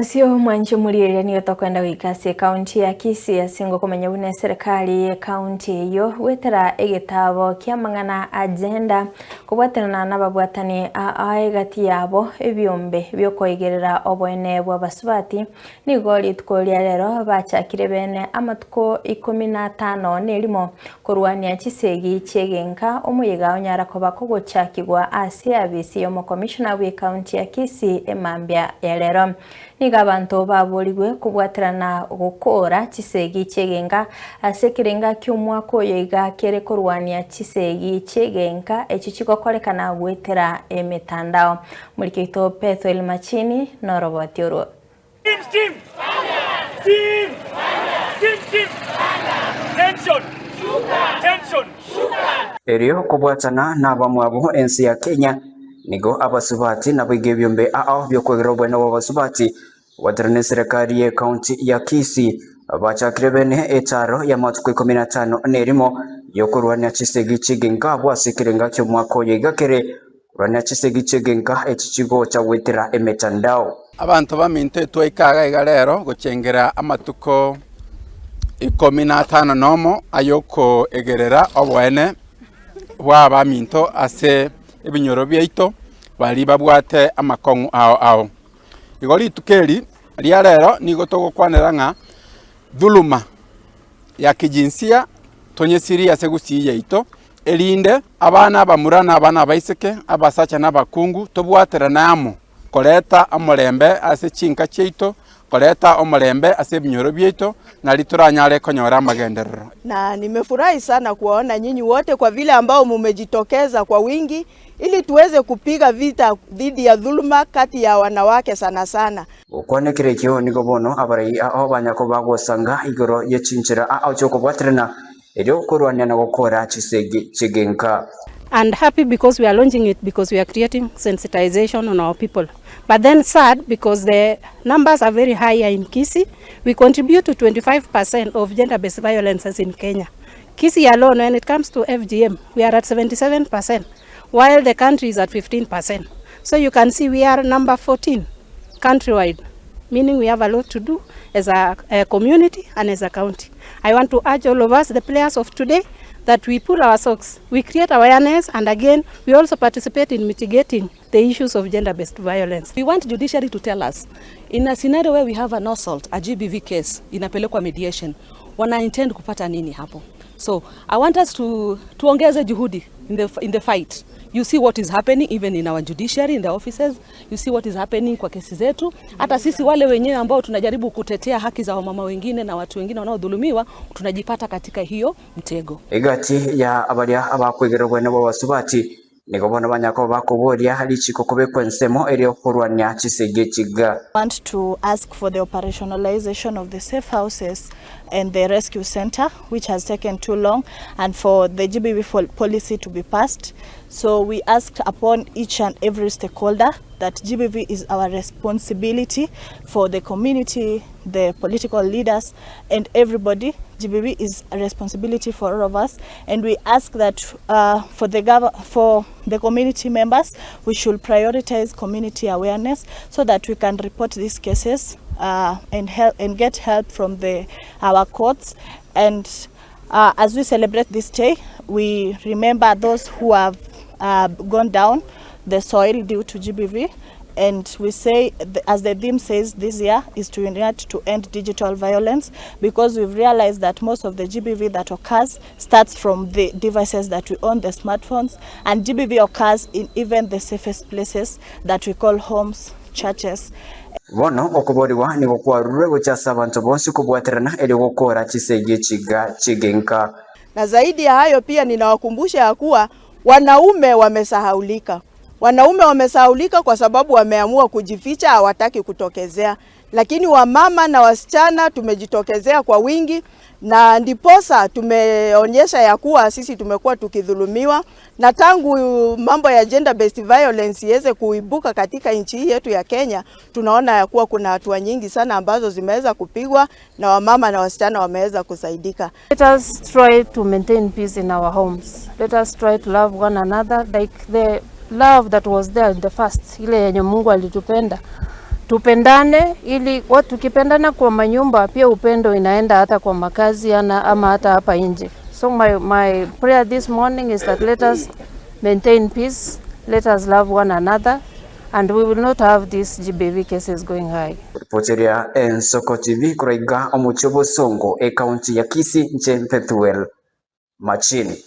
Ucio mwanchi mulieria niyo tokwenda gwikasi kaunti ya Kisii asingo kumenya bune serikali ya kaunti iyo gwetera egitabo kia mang'ana agenda kobwaterana na babwatani aegati yabo ebiombe byokoigerera obwene bwa basubati nigo rituko ria rero bachakire bene amatuko 15 nerimo korwania chisegi chiegenka omuyiga onyara koba kogochakigwa ase abisi yomo commissioner we kaunti ya Kisii emambia ya rero niga abantu baborigwe kubwaterana gukora chisegi chiegenka ase kirenga kiomwaka oyo iga kere korwania chisegi chiegenka echi chigokorekana gwetera emitandao murikito Pethuel Machini noroboti orwo. Team, team. Team. Team, team. Tension. Tension. Erio kobwatana na bamwabo ensi ya Kenya nigo abasubati nabo ebyombe ao byokwegera obwene bwa basubati waterane serikali ya kaunti ya Kisii bachakire bene etaro ya matuko 15 nerimo yokurwania chisegi chigenka bwasikirenga kyomwaka oyo igakere kurwania chisegi chigenka echichigo cha gwetera emitandao. Abantu baminto etwaikaga iga rero gochengera amatuko 15 nomo ayoko egerera obwene bwa baminto ase ebinyoro byaito bali babwate amakong'u ao ao igo ritukeri ria rero nigo togokwanera ng'a dhuluma ya kijinsia tonyesiri ase gusii yaito erinde abana abamura na abana abaiseke abasacha n'abakungu tobwaterana amo koreta omorembe ase chinka chiaito koreta omorembe ase ebinyoro byaito nari toranyare konyora amagenderero. Na nimefurahi sana kuwaona nyinyi wote kwa vile ambao mumejitokeza kwa wingi ili tuweze kupiga vita dhidi ya dhuluma kati ya wanawake sana sana. Okwanekire ekio nigo bono abarai ao banyako bagosanga igoro yechinchera ao chiokobwaterana erio korwania na gokora chisegi chigenka. And happy because we are launching it, because we are creating sensitization on our people. But then sad because the numbers are very high in Kisii. We contribute to 25% of gender-based violences in Kenya. Kisii alone, when it comes to FGM, we are at 77%, while the country is at 15%. So you can see we are number 14 countrywide, meaning we have a lot to do as a community and as a county. I want to urge all of us, the players of today, that we pull our socks, we create awareness, and again, we also participate in mitigating the issues of gender-based violence. We want judiciary to tell us, in a scenario where we have an assault, a GBV case, inapelekwa mediation, wana intend kupata nini hapo? So I want us to tuongeze juhudi in the fight. You see what is happening even in our judiciary, in the offices. You see what is happening kwa kesi zetu. Hata sisi wale wenyewe ambao tunajaribu kutetea haki za wamama wengine na watu wengine wanaodhulumiwa, tunajipata katika hiyo mtego. Egati ya abaria abakwegera obwene bwa basubati nigo bono banyako bakoboria richiko kobekwa ensemo erio korwania chisegi chiga. Want to ask for the operationalization of the safe houses and the rescue center, which has taken too long, and for the GBV policy to be passed. So we asked upon each and every stakeholder that GBV is our responsibility for the community, the political leaders, and everybody. GBV is a responsibility for all of us, and we ask that for the community members, we should prioritize community awareness so that we can report these cases and help and get help from the our courts. And as we celebrate this day, we remember those who have gone down the soil due to GBV. And we say, as the theme says this year, is to unite to end digital violence, because we've realized that most of the GBV that occurs starts from the devices that we own, the smartphones, and GBV occurs in even the safest places that we call homes, churches. Bono okoboriwa nigo kwarurwe gochasa abantu bonsi kobwaterana erio gokora chisegi chiga chigenka. Na zaidi ya hayo pia ninawakumbusha ya kuwa wanaume wamesahaulika. Wanaume wamesahaulika kwa sababu wameamua kujificha, hawataki kutokezea. Lakini wamama na wasichana tumejitokezea kwa wingi, na ndiposa tumeonyesha ya kuwa sisi tumekuwa tukidhulumiwa, na tangu mambo ya gender based violence iweze kuibuka katika nchi hii yetu ya Kenya, tunaona ya kuwa kuna hatua nyingi sana ambazo zimeweza kupigwa na wamama na wasichana wameweza kusaidika. Let us try to maintain peace in our homes. Let us try to love one another like the love that was there in the first, ile yenye Mungu alitupenda. Tupendane ili watu tukipendana kwa manyumba pia upendo inaenda hata kwa makazi ana, ama hata hapa nje. So my prayer this morning is that let us maintain peace, let us love one another and we will not have these GBV cases going high. Ripoteria Ensoko TV kuraiga omuchi Bosongo ekaunti ya Kisii nche Pethuel Machini.